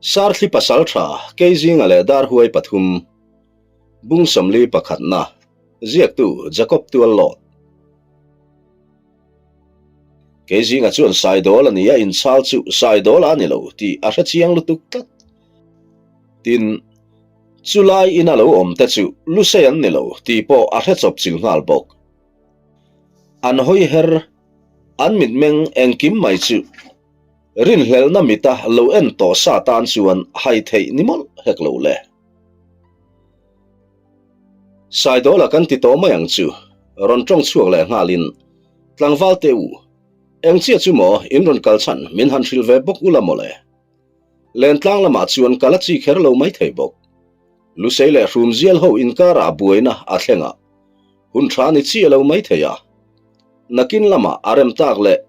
Sarthli Pasaltha Keizinga leh Darhuai pathum, Bung 41 pakhatna, ziaktu Jacob Tuallawt. Keizinga chuan Saidawl a ni a inchhal chu Saidawl a ni lo tih a hre chiang lutuk tlat. Tin, chulai ina lo awm te chu Lusei an ni lo tih pawh a hre chawp chil nghal bawk. An hawi her, an mitmeng engkim mai chu. Rinhlelhna mita lo en tawh sa tan chuan hai theih ni mawlh hek lo le. Saidawla kan ti tawh mai ang chu, rawn tawng chhuak leh nghalin, Tlangval te u, eng chiah chu maw in rawn kal chhan min han hrilh ve bawk ula mawle. Lentlang lamah chuan kal a chi kher lo mai thei bawk. Lusei leh Hrumzial ho inkarah buaina a thleng a, hun tha ni chiah lo mai thei a. Nakin lamah a rem tak leh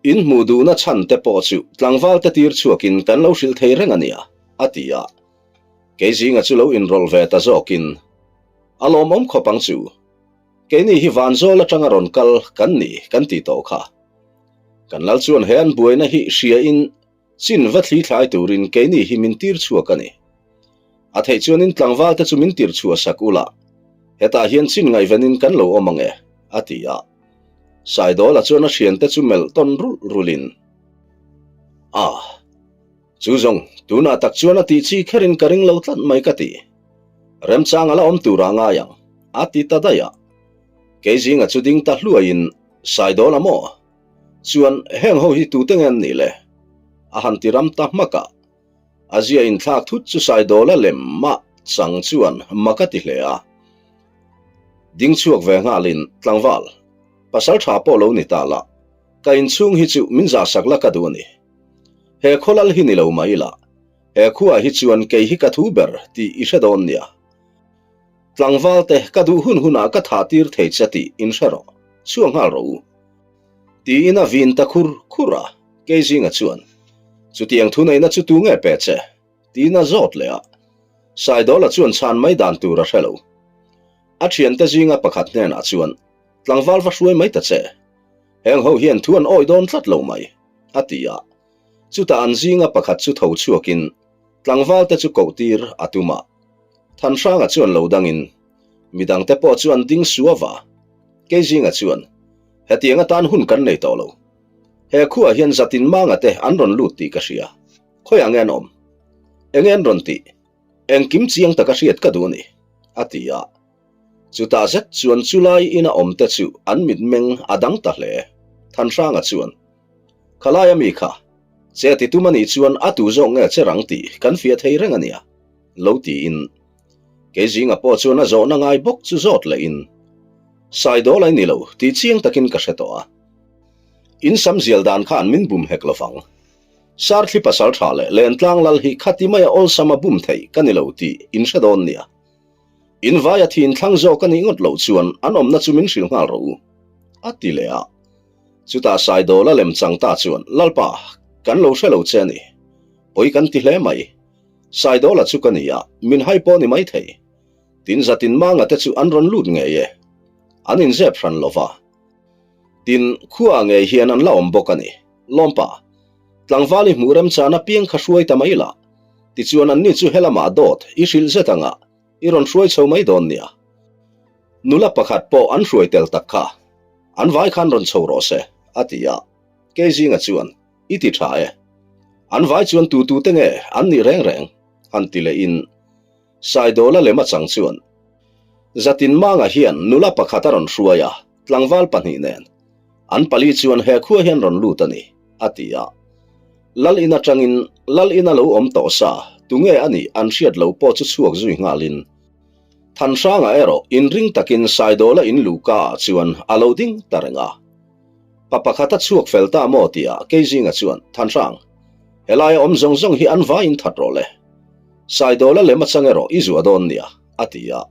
In hmuh duhna chhan te pawh chu tlangval te tir chhuakin kan lo hrilh thei reng a nia, a ti a. Kei zinga chu lo inrawlh ve ta zawkin, A lawmawm khawp ang chu. Keini hi vanzawl atanga rawn kal kan ni kan ti tawh kha. Kan lal chuan he an buaina hi hriain chin va thli thlai turin keini hi min tir chhuak a ni. A theih chuanin tlangval te chu min tir chhuah sak ula, hetah hian chin ngaihvenin kan lo awm ang e, a ti a. Saidawla chuan a thiante chu melh tawn rulh rulhin, A, chu zawng, tunah tak chuan a tih chi kherin ka ring lo tlat mai ka ti. Remchang a la awm turah ngai ang, a ti ta daih a. Keizinga chu ding ta hluaiin, Saidawla maw? Chuan heng ho hi tute nge an nih le? A han ti ram ta hmak a. A zia inthlak thut chu Saidawla lem mah chang chuan mak a ti hle a. Ding chhuak ve nghalin, Tlangval, pasal tha pawh lo ni ta la, ka inchhung hi chu min zahsak la ka duh a ni. He khawlal hi ni lo mai la, he khuaah hi chuan kei hi ka thu ber tih i hre dawn nia. Tlangval te ka duh hun hunah ka thah tir thei che tih in hre rawh, chhuak nghal rawh u. Tiin a vin ta khur khur a, Keizinga chuan, Chutiang thuneihna chu tu nge pe che? Tiin a zawt leh a. Saidawla chuan chhan mai dan tur a hre lo. A thiante zinga pakhat hnenah chuan, Tlangval va hruai mai ta che. Heng ho hian thu an awih dawn tlat lo mai, a ti a. Chutah an zinga pakhat chu tho chhuakin tlangval te chu koh tir a tum a. Thanhranga chuan lo dangin, midangte pawh chu an ding suava. Keizinga chuan, Hetiang atan hun kan nei tawh lo. He khuaah hian zatin manga te an rawn lut tih ka hria. Khawiah nge an awm? Enge an rawn tih? Engkim chiang taka hriat ka duh a ni, a ti a. Chutah zet chuan chulai ina awmte chu an mitmeng a dang ta hle. Thanhranga chuan, Khalai ami kha, che ti tum a nih chuan a tu zawk nge che rang tih kan fiah thei reng a nia, lo tiin. Keizinga pawh chuan a zawhna ngai bawk chu zawt lehin, Saidawl ai ni lo tih chiang takin ka hre tawh a. In sam zial dan khan min bum hek lovang. Sarthli pasal tha leh Lentlang lal hi khati maia awlsam a bum theih ka ni lo tih in hre dawn nia. In vaia thin thlang zawk a nih ngawt loh chuan an awmna chu min hrilh nghal rawh u, a ti leh a. Chutah Saidawla lem chang ta chuan, Lalpa, kan lo hre lo che a ni. Pawi kan ti hle mai. Saidawla chu ka ni a, min hai pawh ni mai thei. Tin zatin manga te chu an rawn lut ngei e. An inzep hran lo va. Tin, khuaah ngei hian an la awm bawk a ni. Lawmpa, tlangval i hmuh remchan apiang kha hruai ta mai la, tichuan anni chu helamah dawt i hrilh zet anga i rawn hruai chho mai dawn nia. Nula pakhat pawh an hruai tel tak kha, an vai khan rawn chho rawh se, a ti a. Keizinga chuan, I ti tha e. An vai chuan tu tu te nge an nih reng reng? han ti lehin Saidawla lem a chang chuan, Zatin Manga hian nula pakhat a rawn hruai a, tlangval pahnih nen. An pali chuan he khua hian rawn lut a ni, a ti a. Lal in atangin Lal in a lo awm tawh sa, tunge a nih an hriat lo pawh chu chhuak zui nghalin, Thanhranga erawh inring takin Saidawla in luhka ah chuan a lo ding ta reng a. Pa pakhat a chhuak fel ta maw tia Keizinga chuan, Thanhrang, helaia awm zawng zawng hi an vaiin that rawh le. Saidawla lem achang erawh i zuah dawn nia, a ti a.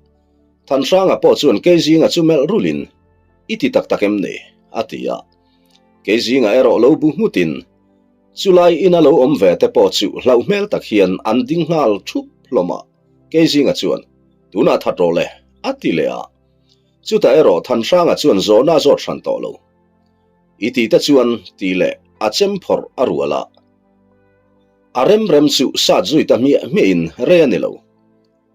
Thanhranga pawh chuan Keizinga chu melh rulin, I ti tak tak em ni? a ti a. Keizinga erawh lo bu nghutin, Chulai ina lo awm ve te pawh chu hlauh hmel tak hian an ding nghal thup hlawm a. Keizinga chuan, Tunah that rawh le, a ti leh a. Chutah erawh Thanhranga chuan zawhna a zawt hran tawh lo. I tih te chuan, ti leh a chem phawrh a rual a. A rem rem chu sat zui ta hmiah hmiahin rei a ni lo.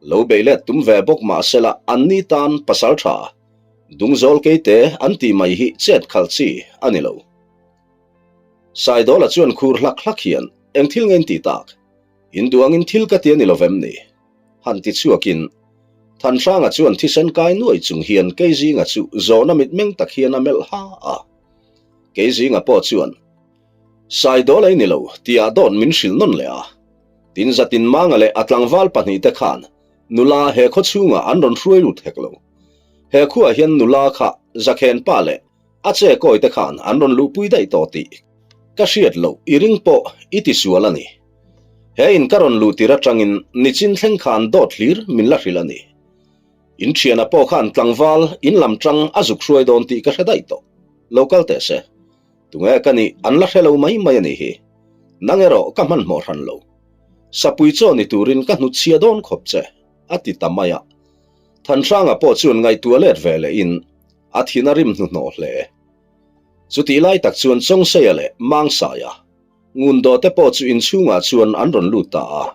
Lo bei let tum ve bawk mah sela anni tan pasal tha, dungzawl keite an tih mai hi chet khalh chi a ni lo. Saidawla chuan khur hlak hlak hian eng thil nge in tih tak? In duh angin thil ka ti a ni lo vem ni? Han ti chhuakin Thanhranga chuan thisen kai nuai chung hian Keizinga chu zawhna mitmeng tak hian a melh ha a. Keizinga pawh chuan Saidawla i ni lo tihah dawt min hrilh nawn leh a. Tin zatin Manga leh a tlangval pahnihte khan nula he khaw chhungah an rawn hruai lut hek lo. He khuaah hian nula kha Zakhen pa leh a che kawite khan an rawn luhpui daih tawh tih ka hriat loh i ring pawh i ti sual a ni. He in ka rawn luh tir atangin nichin thleng khan dawt hlir min la hrilh a ni. In thiana pawh khan tlangval in lam tang a zuk hruai dawn tih ka hre daih tawh. Lo kal teh se. Tunge ka nih an la hre lo mai mai a nih hi. Nang erawh ka hmanhmawh hran lo. Sapui chaw ni turin ka hnutchhia dawn khawp che, a ti ta mai a. Thanhranga pawh chuan ngaihtuah let ve lehin a thin a rim hnuhnawh hle. Chutih lai tak chuan Chawngseia leh Mangsaia, Ngundawh te pawh chu inchhungah chuan an rawn lut ta a.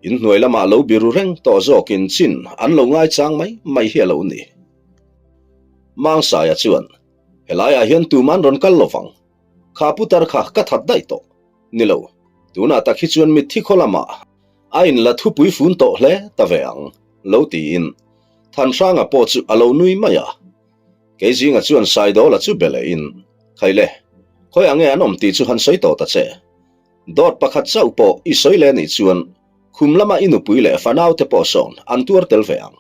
Inhnuai lamah lo biru reng tawh zawkin chin an lo ngaichang mai mai hi a lo ni. Mangsaia chuan, Helaiah hian tuman rawn kal lovang. Kha putar kha ka that daih tawh. Ni lo, tunah tak hi chuan mitthi khaw lamah a inla thupui fun tawh hle ta ve ang, lo tiin Thanhranga pawh chu a lo nui mai a. Keizinga chuan Saidawla chu be lehin, Khaile, khawiah nge an awm tih chu han sawi tawh ta che. Dawt pakhat chauh pawh i sawi leh nih chuan khum lama i nupui leh fanaute pawh sawn an tuar tel ve ang.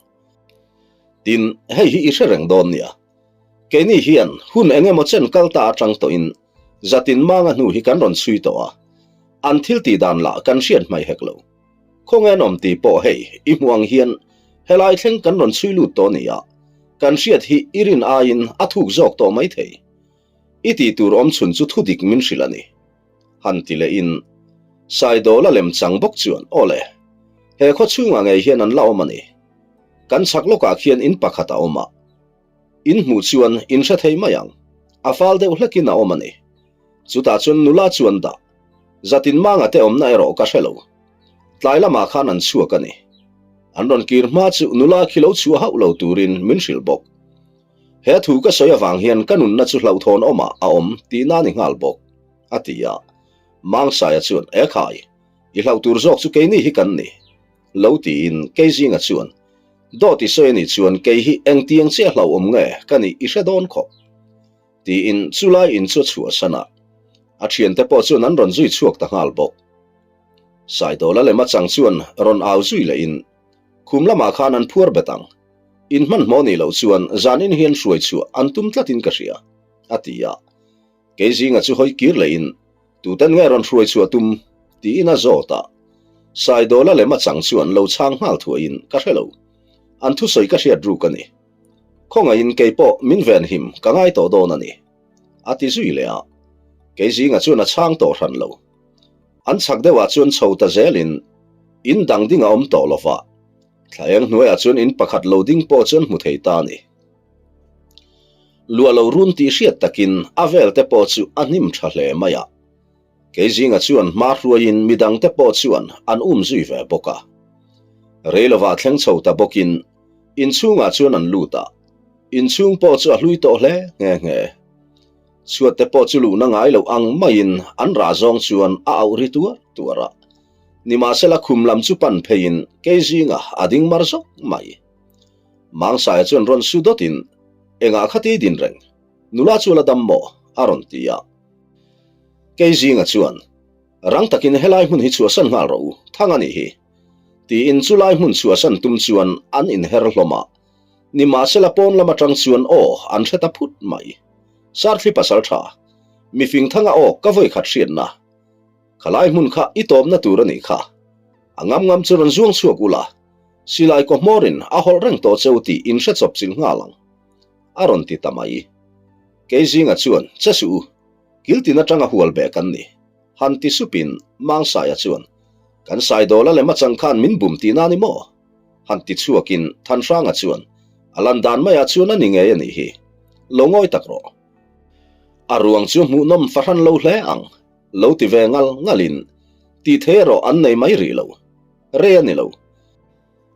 Tin, hei hi i hre reng dawn nia. Keini hian hun eng emaw chen kal ta atang tawhin zatin manga hnu hi kan rawn chhui tawh a, an thil tih dan lah kan hriat hmai hek lo. Khawnge an awm tih pawh hei i hmuh ang hian helai thleng kan rawn chhui lut tawh nia, kan hriat hi i rin aiin a thuk zawk tawh mai thei. I tih tur awm chhun chu thudik min hrilh a ni. Han ti lehin Saidawla lemchang bawk chuan, Aw le, he khaw chhungah ngei hian an la awm a ni. Kan chhak lawkah khian in pakhat a awm a, in hmuh chuan in hre thei mai ang. A fal deuh hlekin a awm a ni. Chutah chuan nula chu an dah. Zatin manga te awmna erawh ka hre lo. Tlai lamah khan an chhuak a ni. An rawn kir hma chu nula khi lo chhuah hauh lo turin min hrilh bawk. He thu ka sawi avang hian ka nunna chu hlauhthawn awmah a awm tihna a ni nghal bawk, a ti a. Mangsaia chuan, Ekhai, i hlauh tur zawk chu keini hi kan ni. Lo tiin Keizinga chuan, Dawt i sawi a nih chuan kei hi engtiang chiah hlauhawm nge ka nih i hre dawn khawp? Tiin chulai in chu a chhuahsan a, a thiante pawh chuan an rawn zui chhuak ta nghal bawk. Saidawla lem a chang chuan rawn au zui lehin, Khum lamah khan an phuar bet ang. In hmanhmawh nih loh chuan zanin hian hruai chhuah an tum tlatin ka hria, a ti a. Keizinga chu hawi kir lehin, Tuten nge rawn hruai chhuah tum? tiin a zawt a. Saidawla lem a chang chuan lo chhang nghal thuaiin ka hre lo. An thusawi ka hriat ruk a ni. Khawngaihin kei pawh min venhim ka ngai tawh dawn a ni. A ti zui leh a. Keizinga chuan a chhang tawh hran lo. An chhak deuhah chuan chho ta zelin in dang ding a awm tawh lo va. Thla eng hnuaiah chuan in pakhat lo ding pawh chuan hmu thei ta a ni. Luah lo run tih hriat takin a vel te pawh chu a hnim tha hle mai a. Keizinga chuan hma hruaiin midang te pawh chuan an um zui ve bawk a. Reilovah thleng chho ta bawkin inchhungah chuan an lut a, inchhung pawh chu a hlui tawh hle nghe nghe. Chhuat te pawh chu luhna ngai loh ang maiin an rah zawng chuan a auh ri tuar tuar a. Nimahsela khum lam chu pan pheiin Keizinga a ding mar zawk mai. Mangsaia chuan rawn su dawtin, Engah kha ti din reng? Nula chu la dam maw? a rawn ti a. Keizinga chuan, Rang takin helai hmun hi chhuahsan nghal rawh u, thang a nih hi. Tiin chulai hmun chhuahsan tum chuan an inher hlawm a. Nimahsela pawn lam atang chuan aw an hre ta phut mai. Sarthli pasal tha, mifing thanga aw ka vawikhat hriatna. Khalai hmun kha i tawpna tur a nih kha. A ngam ngam chu rawn zuang chhuak ula, Silai kaw hmawrin a hawlh reng tawh cheu tih in hre chawp chilh nghal ang, a rawn ti ta mai. Keizinga chuan, Che suh u, kiltin atanga hual beh kan ni, han ti supin Mangsaia chuan, Kan Saidawla lem atang khan min bum tihna a ni maw? han ti chhuakin Thanhranga chuan, A lan dan maiah chuan a ni ngei a nih hi, lo ngawi tak rawh. A ruang chu hmuhnawm fahran lo hle ang, lo ti ve ngal ngalin. Tih thei erawh an nei mai rih lo. Rei a ni lo.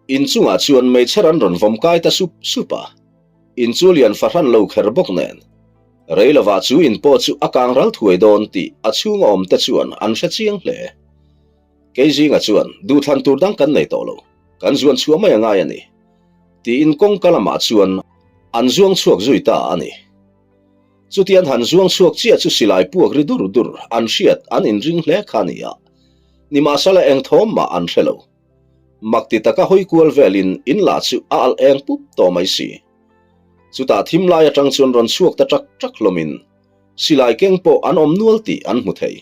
In chungah chuan meichher an rawn vawm kai ta sup sup a. In chu lian fahran lo kher bawk nen. Rei lovah chu in pawh chu a kang ral thuai dawn tih a chhunga awm te chuan an hre chiang hle. Kei zinga chuan duhthlan tur dang kan nei tawh lo, kan zuan chhuah mai a ngai a ni, tiin kawngka lamah chuan an zuang chhuak zui ta a ni. Chutian han zuang chhuak chiah chu silai puak ri dur dur an hriat an inring hle kha a ni a, nimahsela eng thawm mah an hre lo. Mak ti taka hawi kual velin in lah chu a alh eng pup tawh mai si. Chutah thim lai atang chuan rawn chhuak ta ṭak ṭak hlawmin silai keng pawh an awm nual tih an hmu thei.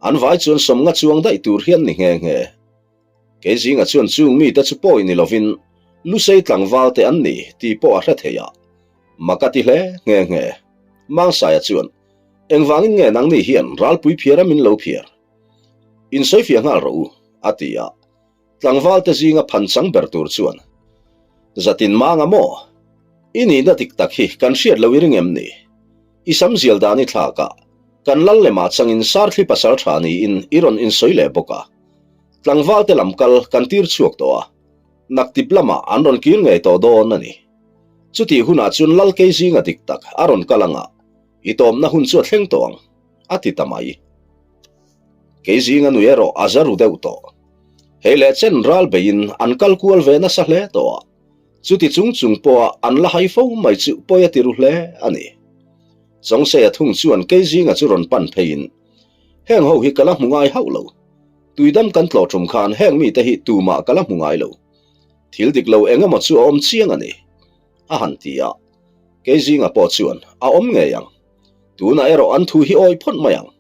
An vai chuan sawmnga chuang daih tur hian ni nghe nghe. Kei zinga chuan chung mite chu pawi ni lovin Lusei tlangval te an ni tih pawh a hre thei a, mak a ti hle nghe nghe. Mangsaia chuan, Engvangin nge nangni hian ralpui phiar a min lo phiar? Insawifiah nghal rawh u, a ti a. Tlangval te zinga phan chang ber tur chuan, Zatin manga maw? I nihna dik tak hi kan hriat lo i ring em ni? I sam zial dan i thlak a, kan lal lemah changin sarthli pasal tha niin i rawn insawi leh bawk a. Tlangval te lam kal kan tir chhuak tawh a, naktip lamah an rawn kir ngei tawh dawn a ni. Chutih hunah chuan lal kei zinga dik tak a rawn kal anga i tawmna hun chu a thleng tawh ang, a ti ta mai. Kei zinga nui erawh a za ru deuh tawh. Hei leh chen ral beiin an kal kual ve nasa hle tawh a, chuti chung chung pawha an la hai fo mai chu pawi a ti ru hle a ni. Chawngseia thung chuan kei zinga chu rawn pan pheiin, Heng ho hi ka la hmu ngai hauh lo. Tuidam kan tlawh tum khan heng mite hi tumah ka la hmu ngai lo. Thil dik lo eng emaw chu a awm chiang a ni, a han ti a. Kei zinga pawh chuan a awm ngei ang. Tunah erawh an thu hi awi phawt mai ang.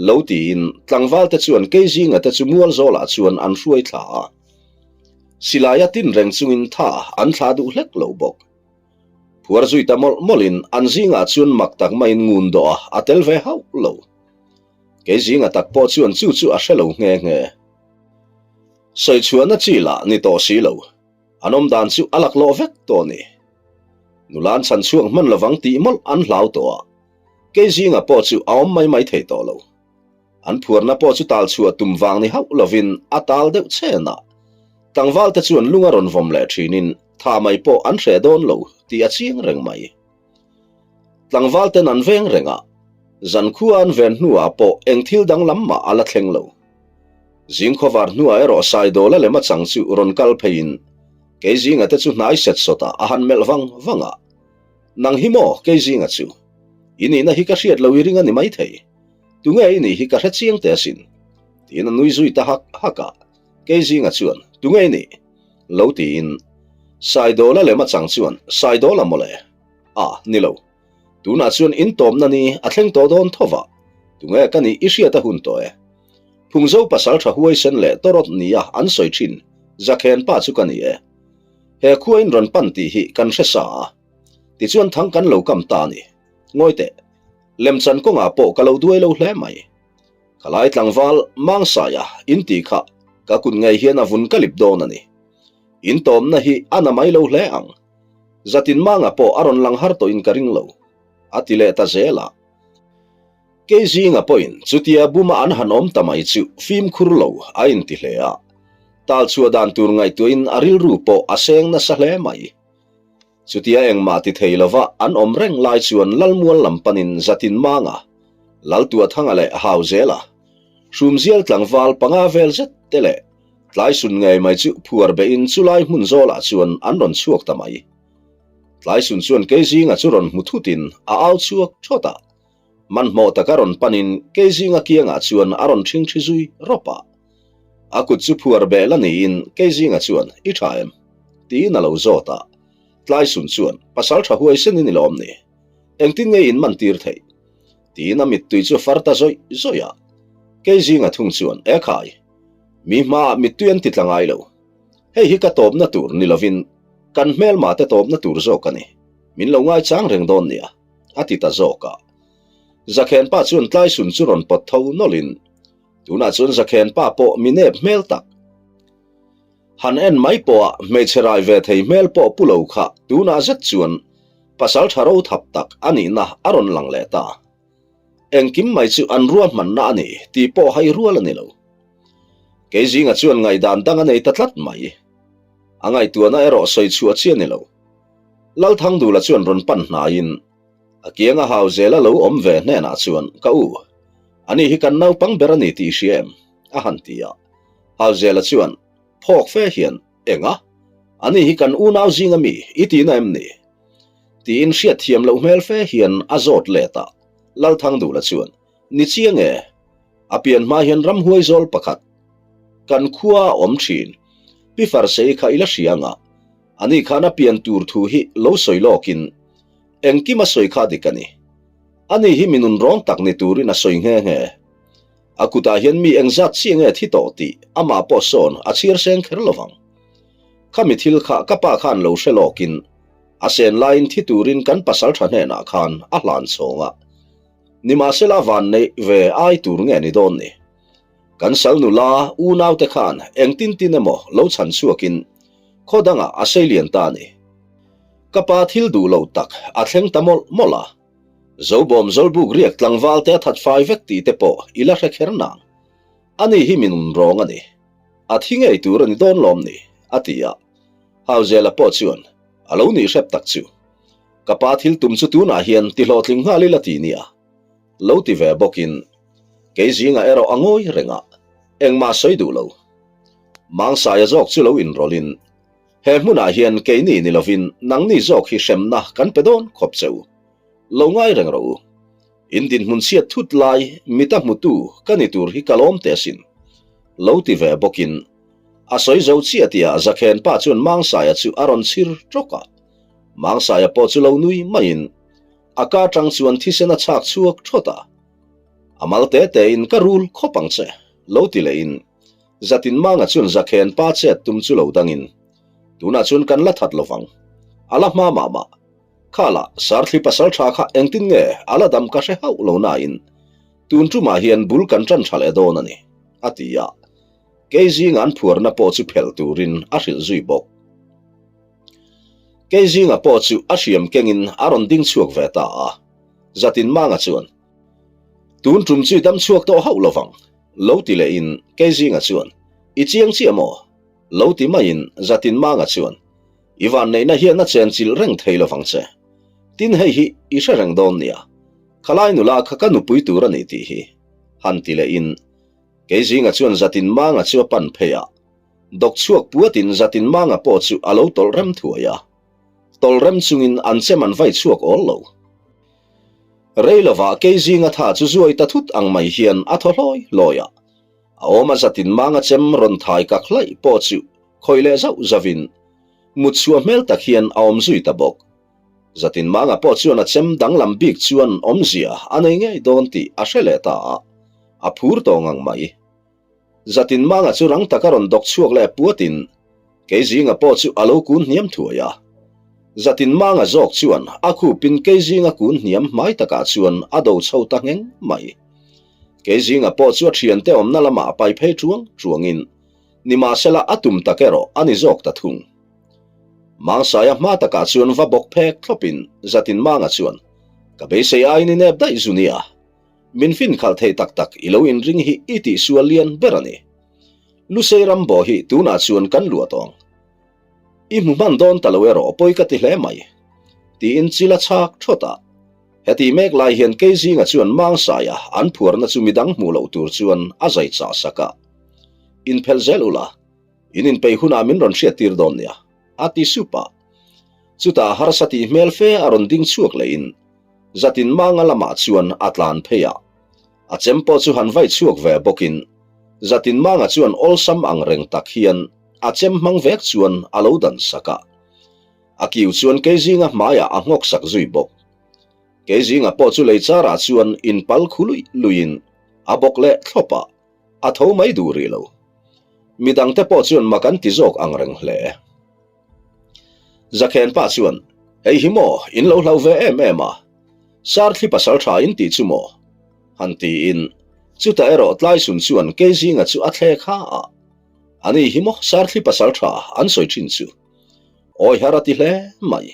Lo tiin tlangval te chuan kei zinga te chu mual zawlah chuan an hruai thla a. Silai a tin reng chungin tha an thla duh hlek lo bawk. Phuar zui ta mawlh mawlhin an zingah chuan mak tak maiin ngun dawh a a tel ve hauh lo. Kei zinga tak pawh chuan chu chu a hre lo nghe nghe. Sawi chhuahna chi lah ni tawh si lo. An awm dan chu a laklawh vek tawh a ni. Nula an chhan chhuak hman lovang tih mawlh an hlau tawh a. Kei zinga pawh chu a awm mai mai thei tawh lo. An phuarna pawh chu tal chhuah tum vang ni hauh lovin a tal deuh chen a. Tlangval te chuan lung a rawn vawm leh thinin tha mai pawh an hreh dawn lo tih a chiang reng mai. Tlangval ten an veng reng a, zankhua an ven hnuah pawh eng thil danglam mah a la thleng lo. Zingkhawvar hnuah erawh Saidawla lem a chang chu rawn kal pheiin kei zinga te chu hnai set sawtah a han melh vang vang a. Nang hi maw kei zinga chu? I nihna hi ka hriat lo i ring a ni maithei. Tunge i nih hi ka hre chiang teh asin. Tiin a nui zui ta hak hak a. Kei zinga chuan, Tunge i nih? Lo tiin. Saidawla lem a chang chuan, Saidawla mawle. A, ni lo. Tunah chuan in tawmna ni a thleng tawh dawn tho va. Tunge ka nih i hriat a hun tawh e. Phungzo pasal tha huaisen leh tawrawt nia an sawi thin Zakhen pa chu ka ni e. He khua in rawn pan tih hi kan hre sa a. Tichuan thang kan lo kam ta a ni. Ngawi teh. Lemchan kawngah pawh ka lo duai lo hle mai. Khalai tlangval Mangsaia in tih kha ka kut ngei hian a vun ka lip dawn a ni. In tawmna hi a na mai lo hle ang. Zatin Manga pawh a rawn lang har tawhin ka ring lo. A ti leh ta zel a. Kei zinga pawhin chutia buma an han awm ta mai chu fimkhur lo a inti hle a. Tal chhuah dan tur ngaihtuahin a rilru pawh a seng nasa hle mai. Chutia engmah ti thei lova an awm reng lai chuan Lalmual lam panin Zatin Manga, Laltuathanga leh Hauzela, Hrumzial tlangval panga vel zet te leh Tlaisun ngei mai chu phuar behin chulai hmun zawlah chuan an rawn chhuak ta mai. Tlaisun chuan Keizinga chu rawn hmu thutin a au chhuak thawt a. Hmanhmawh taka rawn panin Keizinga kiangah chuan a rawn ṭhingṭhi zui rawp a. A kut chu phuar beh la niin Keizinga chuan, I ṭha em? tiin a lo zawt a. Tlaisun chuan, Pasal ṭha huaisen i ni lawm ni? Engtin nge in man tir theih? tiin a mittui chu a far ta zawih zawih a. Keizinga thung chuan, Ekhai! Mi hmaah mittui an ti tla ngai lo. Hei hi ka tawpna tur ni lovin kan hmelma te tawpna tur zawk a ni. Min lo ngaichang reng dawn nia. A ti ta zawk a. Zakhen pa chuan tlaisun chu rawn pawt tho nawlhin, Tunah chuan Zakhen pa pawh mi nep hmel tak. Han en mai pawha hmeichhe rai ve thei hmel pawh pu lo kha tunah zet chuan pasal tha ro thap tak a nihna a rawn lang leh ta. Engkim mai chu an ruahmanna a ni tih pawh hai rual a ni lo. Keizinga chuan ngaihdan dang a nei ta tlat mai. A ngaihtuahna erawh sawi chhuah chi a ni lo. Lalthangdula chuan rawn pan hnaiin a kianga hau zela lo awm ve hnenah chuan, Ka u, ani hi kan naupang ber a ni tih i hria em? a han ti a. Hauzela chuan phawk fe hian, Enga? Ani hi kan unau zinga mi i tihna em ni? Tiin hriatthiam loh hmel fe hian a zawt let a. Lalthangdula chuan, Ni chiang e, a pian hma hian ramhuai zawl pakhat kan khua a awm thin. Pi Farsei kha i la hria anga, ani khan a pian tur thu hi lo sawi lawkin engkim a sawi kha dik a ni. Ani hi mi nunrawng tak ni turin a sawi nghe nghe. A kutah hian mi engzat chiah nge thi tawh tih amah pawh sawn a chhiar seng kher lovang. Khami thil kha ka pa khan lo hre lawkin a sen laiin thi turin kan pasal tha hnenah khan a hlan chhawng a. Nimahsela van neih ve ai tur nge ni dawn ni? Kan sal nula unaute khan engtin tin emaw lo chhan chhuakin khaw dangah a sei lian ta a ni. Ka pa thil duh lo tak a thleng ta mawlh mawlh a. Zobawm Zawlbuk riak tlangval te a that fai vek tih te pawh i la hre kher nang. Ani hi mi nunrawng a ni. A thi ngei tur a ni dawn lawm ni? a ti a. Hauzela pawh chuan a lo nih hrep tak chu. Ka pa thil tum chu tunah hian ti hlawhtling nghal ila ti nia. Lo ti ve bawkin kei zingah erawh a ngawi reng a, engmah sawi duh lo. Mangsaia zawk chu lo inrawlhin, He hmunah hian keini ni lovin nangni zawk hi hremna kan pe dawn khawp che u. Lo ngai reng rawh u. In dinhmun chhiat thut lai mita hmutu ka ni tur hi ka lawm teh asin. Lo ti ve bawkin a sawi zo chiah tihah Zakhen pa chuan Mangsaia chu a rawn chhir tawk a. Mangsaia pawh chu lo nui maiin a ka atang chuan thisen a chhak chhuak thawt a. A mal te tein ka rul khawp ang che, lo ti lehin Zatin Manga chuan Zakhen pa chet tum chu lo dangin, Tunah chuan kan la that lovang. A la hma mah mah. Khala, Sarthli pasal tha kha engtin nge a la dam ka hre hauh lo nain tun tumah hian bul kan tan tha leh dawn a ni, a ti a. Kei zinga an phuarna pawh chu phelh turin a hrilh zui bawk. Kei zinga pawh chu a hriam kengin a rawn ding chhuak ve ta a. Zatin Manga chuan, Tun tum chu i dam chhuak tawh hauh lovang, lo ti lehin Kei zinga chuan, I chiang chiah maw? Lo ti maiin Zatin Manga chuan, I vanneihna hian a chenchilh reng thei lovang che. Tin hei hi i hre reng dawn nia, khalai nula kha ka nupui tur a ni tih hi, han ti lehin Kei zinga chuan Zatin Manga chu a pan phei a. Dawk chhuak puatin Zatin Manga pawh chu a lo tawlh rem thuai a. Tawlh rem chungin an chem an vai chhuak awl lo. Rei lovah kei zinga tha chu zuai ta thut ang mai hian a thaw hlawi hlawi a. A awm a Zatin Manga chem rawn thai kak hlaih pawh chu khawih leh zauh zauhin mut chhuah hmel tak hian a awm zui ta bawk. Zatin Manga pawh chuan a chem danglam bik chuan awmzia a nei ngei dawn tih a hre leh ta a, a phur tawh ngang mai. Zatin Manga chu rang taka rawn dawk chhuak leh puatin Keizinga pawh chu a lo kun hniam thuai a. Zatin Manga zawk chuan a khupin Keizinga kun hniam hmai takah chuan a do chho ta ngheng mai. Keizinga pawh chu a thiante awmna lamah pai phei chuang chuangin nimahsela a tum tak erawh a ni zawk ta thung. Mangsaia hma takah chuan va bawk phek thlawpin Zatin Manga chuan, Ka beisei aiin i nep daih zu nia. Min fin khalh thei tak tak i lo inring hi i tihsual lian ber a ni. Lusei ram bawh hi tunah chuan kan luah tawh ang. I hmu hman dawn ta lo erawh pawi ka ti hle mai. Tiin chil a chhak thawt a. Heti mek lai hian kei zinga chuan Mangsaia an phuarna chu midang hmuh loh tur chuan a zai chah sak a. Inphelh zel ula, in inpeih hunah min rawn hriattir dawn nia, a ti sup a. Chutah harsa tih hmel fe a rawn ding chhuak lehin Zatin Manga lamah chuan a tlan phei a. A chem pawh chu han vai chhuak ve bawkin Zatin Manga chuan awlsam ang reng tak hian a chem hmang vek chuan a lo dan sak a. A kiu chuan Keizinga hmaiah a nghawk sak zui bawk. Keizinga pawh chu lei charah chuan inpal khu luih luihin a bawk leh thlawp a, a tho mai duh rih lo. Midangte pawh chuan mak an ti zawk ang reng hle. Zakhen pa chuan, Hei hi maw, in lo hlau ve em em a? Sarthli pasal tha in tih chu maw? Han tiin, chutah erawh Tlaisun chuan Keizinga chu a thlek ha a. Ani hi maw Sarthli pasal tha an sawi thin chu? Awi har a ti hle mai.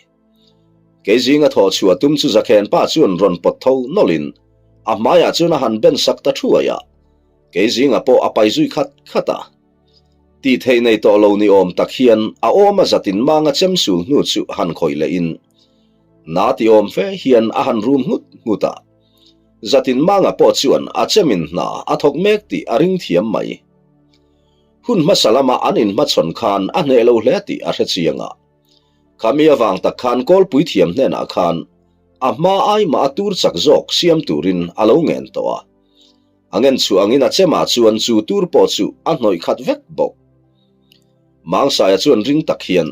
Keizinga thaw chhuah tum chu Zakhen pa chuan rawn pawt tho nawlhin a hmaiah chuan a han ben sak ta thuai a. Keizinga pawh a pai zui khat khat a. Tih theih nei tawh lo ni awm tak hian a awm a zatin manga chem sul hnu chu han khawih lehin na ti awm fe hian a han rum nghut nghut a. Zatin manga pawh chuan a chemin hna a thawk mek tih a ring thiam mai. Hun hmasa lama an inhmachhawn khan a hneh lo hle tih a hre chiang a. Khami avang tak khan kawlpui thiam hnenah khan a hma ai mah a tur chak zawk siam turin a lo ngen tawh a. A ngen chhuah angin a chemah chuan chu tur pawh chu a hnawih khat vek bawk. Mangsaia chuan ring tak hian,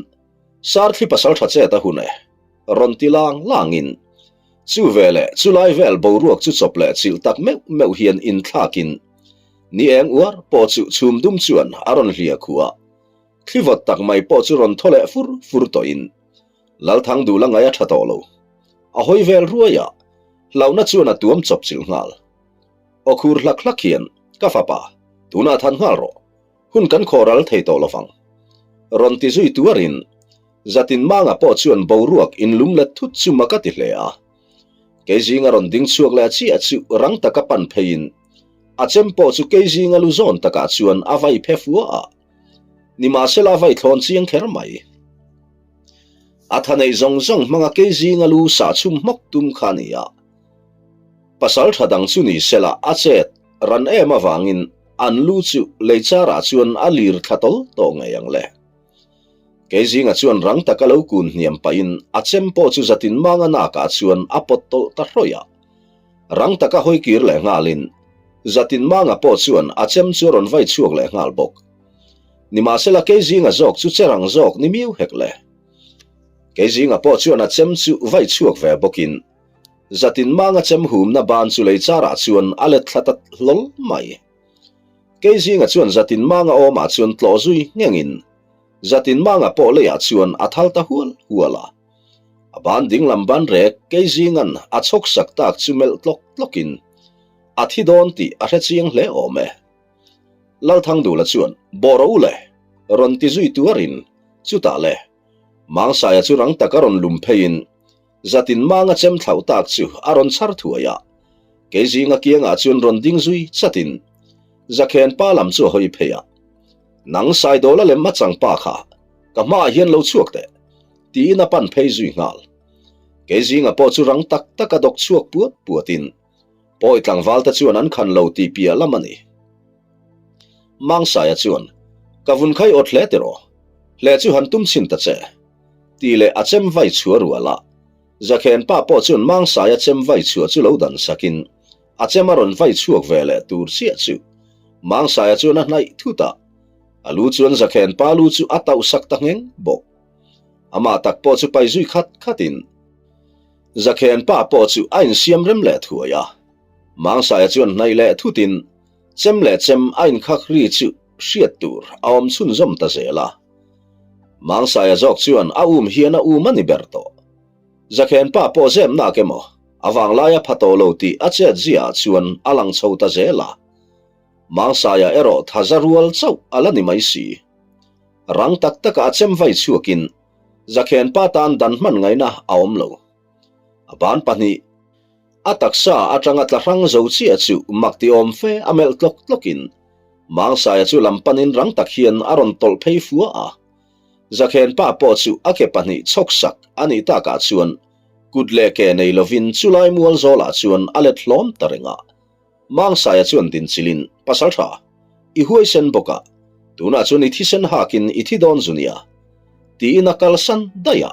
Sarthli pasal tha chet a hun e, rawn ti lang langin, chu veleh chulai vel boruak chu chawp leh chilh tak meuh meuh hian inthlakin ni eng uar pawh chu chhum dum chuan a rawn hlia khuh a. Thli vawt tak mai pawh chu rawn thaw leh fur fur tawhin Lalthang duh la ngaih a tha tawh lo. A hawi vel ruai a, hlauhna chuan a tuam chawp chilh nghal. Aw khur hlak hlak hian, Ka fapa, tunah than nghal rawh. Hun kan khawh ral thei tawh lovang. Rawn ti zui tuarin, Zatin Manga pawh chuan boruak inlum let thut chu mak a ti hle a. Kei zinga rawn ding chhuak leh chiah chu rang taka pan pheiin, a chem pawh chu kei zinga lu zawn takah chuan a vai phe fua a. Nimahsela a vai thlawn chiang kher mai. A tha neih zawng zawng hmanga kei zinga lu sah chhum hmawk tum kha a ni a. Pasal tha dang chu ni sela a chet ran em avangin an lu chu lei charah chuan a lir thla tawl tawh ngei ang le. Kei zinga chuan rang taka lo kun hniam pahin a chem pawh chu zatin manga nakah chuan a pawt tawlh ta hrawih a. Rang taka hawi kir leh nghalin zatin manga pawh chuan a chem chu a rawn vai chhuak leh nghal bawk. Nimahsela kei zinga zawk chu che rang zawk ni miau hek le. Kei zinga pawh chuan a chem chu vai chhuak ve bawkin Zatin manga chem humna ban chu lei charah chuan a let thla ta hlawl mai. Kei zinga chuan zatin manga awmah chuan tlawh zui nghengin zatin manga pawh leiah chuan a thal ta hual hual a. A ban dinglam ban rek kei zingan a chhawk sak tak chu melh tlawk tlawkin a thi dawn tih a hre chiang hle awm e. Lalthangdula chuan bawh rawh u le rawn ti zui tuarin chutah le Mangsaia chu rang taka rawn lum pheiin Zatin manga chem thlauh tak chu a rawn chhar thuai a, kei zinga kiangah chuan rawn ding zui chatin Zakhen pa lam chu a hawi phei a, Nang Saidawla lem a chang pa kha ka hmaah hian lo chhuak teh, tiin a pan phei zui nghal. Kei zinga pawh chu rang tak taka dawk chhuak puat puatin Pawi tlangval te chuan an khan lo tih piah lam a ni. Mangsaia chuan, Ka vun khai awt hle tiraw? Hle chu han tum chhin ta che. Tih leh a chem vai chhuah rual a. Zakhen pa pawh chuan Mangsaia chem vai chhuah chu lo dan sakin a chem a rawn vai chhuak ve leh tur chiah chu Mangsaia chuan a hnaih thut a. A lu chuan Zakhen pa lu chu a tauh sak ta ngheng bawk. Amah tak pawh chu pai zui khat khatin Zakhen pa pawh chu a insiam rem leh thuai a. Mangsaia chuan hnaih leh thutin chem leh chem a inkhak ri chu hriat tur a awm chhunzawm ta zel a. Mangsaia zawk chuan a um hian a um a ni ber tawh. Zakhen pa pawh zem nak emaw, a vanglaia pha tawh lo tih a chet ziaah chuan a lang chho ta zel a. Mangsaia erawh thaza rual chauh a la ni mai si. Rang tak taka a chem vai chhuakin Zakhen pa tan dan hman ngaihna a awm lo. A ban pahnih a taksa atanga tla hrang zo chiah chu mak ti awm fe a melh tlawk tlawkin Mangsaia chu lam panin rang tak hian a rawn tawlh phei fua a. Zakhen pa pawh chu a ke pahnih chhawk sak a nih takah chuan kut leh ke nei lovin chulai mual zawlah chuan a let hlawm ta reng a. Mangsaia chuan dinchilin, Pasal tha, i huaisen bawk a, tunah chuan i thisen hakin i thi dawn zu nia, tiin a kalsan daih a.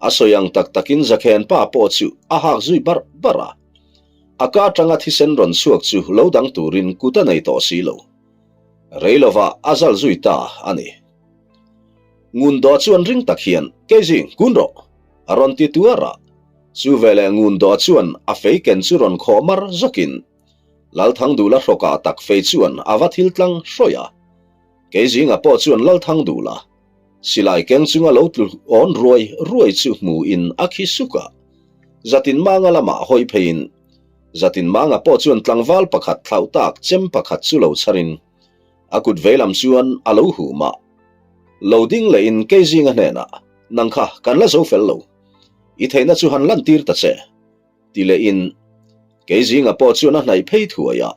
A sawi ang tak takin Zakhen pa pawh chu a hak zui barh barh a. A ka atanga thisen rawn chhuak chu lo dang turin kut a nei tawh si lo. Rei lovah a zal zui ta a ni. Ngun dawh chuan ring tak hian, Keizing, kun rawh! a rawn ti tuar a. Chu veleh ngun dawh chuan a fei ken chu rawn khawh mar zawkin Lalthangdula hrawkah tak fei chuan a va thil tlang hrawih a. Keizinga pawh chuan Lalthangdula silai keng chunga lo tlu awn ruai ruai chu hmuin a khi suk a. Zatinmanga lamah hawi pheiin Zatinmanga pawh chuan tlangval pakhat thlauh tak chem pakhat chu lo chharin a kut veilam chuan a lo hum a. Lo ding lehin Keizinga hnenah, Nang kha kan la zo fel lo. I theihna chu han lantir ta che, ti lehin Keizinga pawh chuan a hnaih phei thuai a.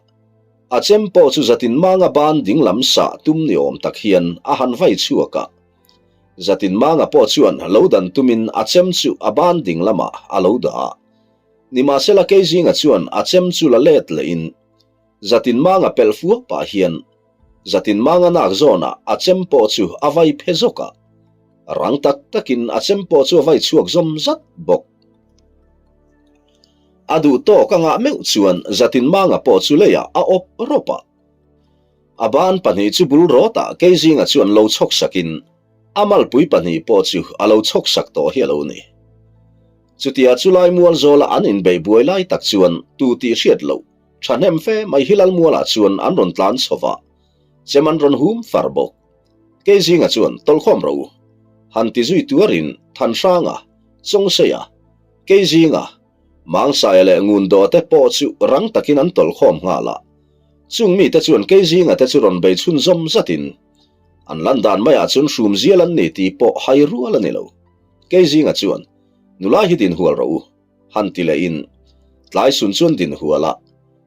A chem pawh chu Zatinmanga ban dinglam sah tum ni awm tak hian a han vai chhuak a. Zatinmanga pawh chuan lo dan tumin a chem chu a ban dinglamah a lo dah a. Nimahsela Keizinga chuan a chem chu la let lehin Zatinmanga pelh fuak pah hian Zatinmanga nak zawnah a chem pawh chu a vai phe zawk a. Rang tak takin a chem pawh chu a vai chhuak zawm zat bawk. A duh tawk a ngah meuh chuan Zatinmanga pawh chu leiah a awp rawp a. A ban pahnih chu bul rawtah Keizinga chuan lo chhawk sakin a malpui pahnih pawh chu a lo chhawk sak tawh hi a lo ni. Chutia chulai mual zawla an inbeih buai lai tak chuan tu tih hriat loh thahnem fe mai hi Lalmualah chuan an rawn tlan chho va, chem an rawn hum far bawk. Keizinga chuan tawlkhawm ro han ti zui tuarin Thanhranga, Chawngseia, Keizinga, Mangsaia leh Ngundawh te pawh chu rang takin an tawlhkhawm nghal a. Chung mite chuan Keizinga te chu rawn bei chhunzawm zatin an lan dan maiah chuan hrum zial an ni tih pawh hai rual a ni lo. Keizinga chuan, Nula hi din hual rawh u, han ti lehin tlai sun chuan din hual a.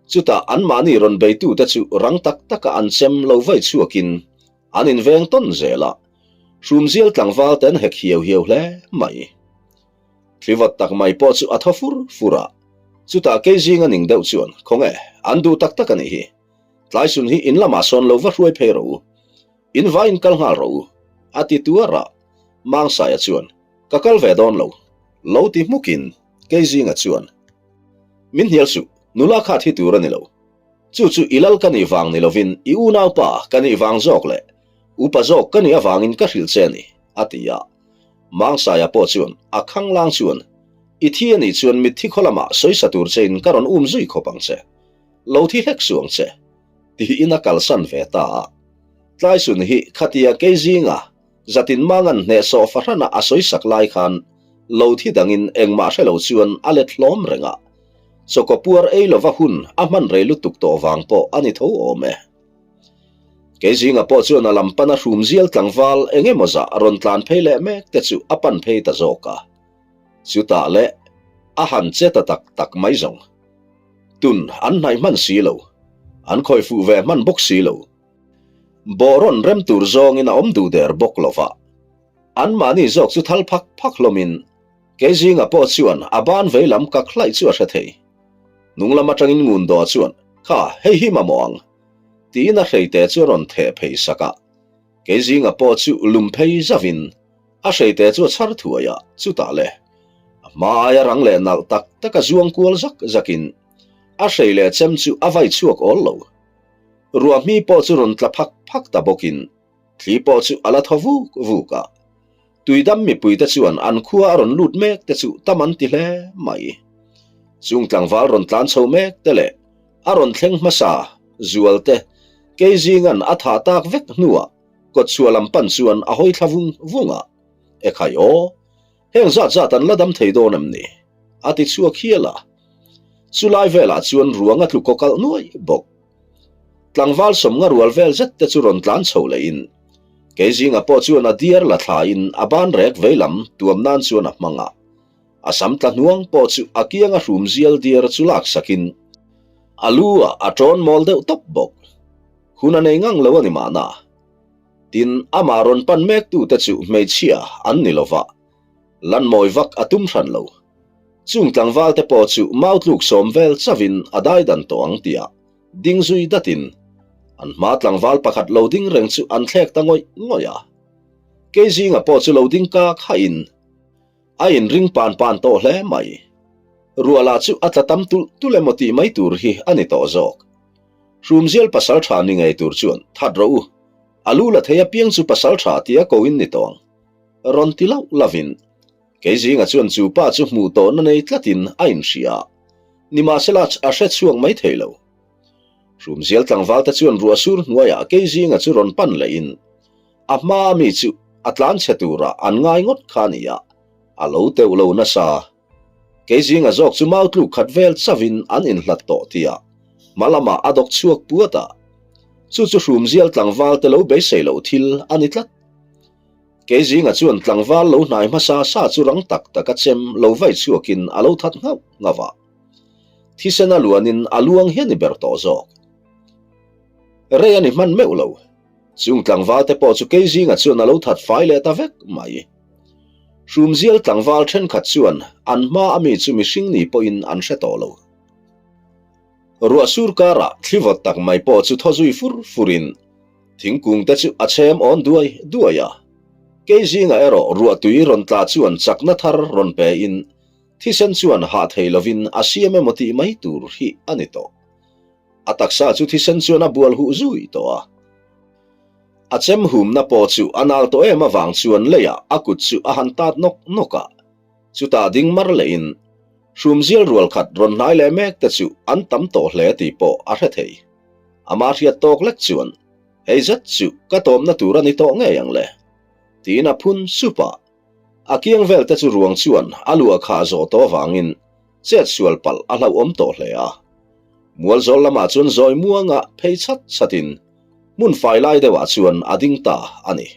Chutah anmahni rawn beitute chu rang tak taka an chem lo vai chhuakin an inveng tawn zel a. Hrum zial tlangval te an hek hiau hiau hle mai. Thlivat tak mai pawh chu a thaw fur fur a, chutah kei zinga ning deuh chuan, Khawnge, an duh tak tak a nih hi. Tlaisun hi in lamah sawn lo va hruai phei rawh u. In vai in kal nghal rawh u, a ti tuar a. Mangsaia chuan, Ka kal ve dawn lo, lo ti hmukin kei zinga chuan, Min hnial suh, nula kha thi tur a ni lo. Chu chu i lal ka nih vang ni lovin i unaupa ka nih vang zawk leh upa zawk ka nih avangin ka hrilh che a ni, a ti a. Mangsaia pawh chuan a khanglang chuan, I thi a nih chuan mitthi khaw lamah sawisa tur chein ka rawn um zui khawp ang che. Lo thi hlek suh ang che, tiin a kalsan ve ta a. Tlaisun hi khatia kei zinga zatin mangan hnehsawh fahrana a sawisak lai khan lo thi dangin engmah hre lo chuan a let hlawm reng a. Chawkaw puar ei lova hun a hman rei lutuk tawh vang pawh a ni tho awm e. Kei zinga pawh chuan a lam pana hrum zial tlangval eng emaw zah rawn tlan phei leh mek te chu a pan phei ta zawk a. Chutah leh a han che ta tak tak mai zawng. Tun an hnaih hman si lo. An khawi fuh ve hman bawk si lo. Bawh rawn rem tur zawngin a awm duh der bawk lo va. Anmahni zawk chu thal phak phak hlawmin kei zinga pawh chuan a ban vei lam kak hlaih chu a hre thei. Hnung lam atangin ngun dawh chuan, Kha, hei hi mamawh ang. Tiin a hreite chu a rawn theh phei sak a. Kei zinga pawh chu lum phei zauhin a hreite chu a chhar thuai a, chutah le, a hma aia rang leh nalh tak tak a zuang kual zak zakin a hrei leh chem chu a vai chhuak awl lo. Ruahmi pawh chu rawn tla phak phak ta bawkin Thli pawh chu a la thaw vuk vuk a, tuidam mipuite chuan an khua a rawn lut mek te chu tam an ti hle mai. Chung tlangval rawn tlan chho mek te leh a rawn thleng hmasa zual te kei zingan a thah tak vek hnuah kawtchhuah lam pan chuan a hawi thla vung vung a, Ekhai aw, heng zat zat an la dam thei dawn em ni? a ti chhuak hial a. Chulai velah chuan ruang a tlu kaw kalh nuai bawk. Tlangval sawmnga rual vel zet te chu rawn tlan chho lehin kei zinga pawh chuan a diar la thlain a ban rek vei lam tuam nan chuan a hmang a. A sam tla hnuang pawh chu a kianga hrum zial diar chu lak sakin a lu ah a tawn mawl deuh tawp bawk. Hun a nei ngang lo a ni mahna. Tin, amah rawn pan mek tute chu hmeichhia an ni lova, lanmawi vak a tum hran lo. Chung tlangval te pawh chu mau tluk sawm vel chauhin a dai dan tawh ang tia ding zui datin an hma tlangval pakhat lo ding reng chu an thlek ta ngawih ngawih a. Kei zinga pawh chu lo ding kak hahin a inring pan pan tawh hle mai. Ruah lah chu a tla tam tulh tulh emaw tih mai tur hi a ni tawh zawk. Hrumzial pasal tha ni ngei tur chuan that rawh u, a lu la thei apiang chu pasal tha tia ko in ni tawh ang. Rawn ti lauh lauhin Kei zinga chuan chu pa chu hmuh tawhna nei tlatin a inhria a, nimahsela a hre chhuak mai thei lo. Hrumzial tlangvalte chuan ruah sur hnuaiah kei zinga chu rawn pan lehin a hmaa mi chu a tlan chhe turah an ngai ngawt kha a ni a, a lo teuh lo nasa. Kei zinga zawk chu mau tluk khat vel chauhin an inhlat tawh tia hma lamah a dawk chhuak puat a, chu chu Hrumzial tlangvalte lo beisei loh thil a ni tlat. Kei zinga chuan tlangval lo hnai hmasa sa chu rang tak taka chem lo vai chhuakin a lo that nghauh nghauh a. Thisen a luanin a luang hian i ber tawh zawk. Rei a ni hman meuh lo. Chung tlangval te pawh chu Keizinga chuan a lo that fai leh ta vek mai. Hrumzial tlangval thenkhat chuan an hma a mi chu mihring ni pawhin an hre tawh lo. Ruah sur karah thli vawt tak mai pawh chu thaw zui fur furin thingkung te chu a chhem awn duai duai a. Keizinga erawh ruahtui rawn tla chuan chakna thar rawn pe in thisen chuan hah thei lovin a siam emaw tih mai tur hi a ni tawh. A taksa chu thisen chuan a bual huh zui tawh a. A chem humna pawh chu a nal tawh em avang chuan leiah a kut chu a han tat nawk nawk a. Chutah ding mar lehin hrumzial rual khat rawn hnai leh mek te chu an tam tawh hle tih pawh a hre thei. Amah hriat tawk lek chuan, Hei zet chu ka tawmna tur a ni tawh ngei ang le, tiin a phun sup a. A kiang vel te chu ruang chuan a luah khah zawh tawh avangin chet sual palh a hlauhawm tawh hle a. Mualzawl lamah chuan zawi muanga phei chhat chhatin hmun fai lai deuhah chuan a ding ta a ni.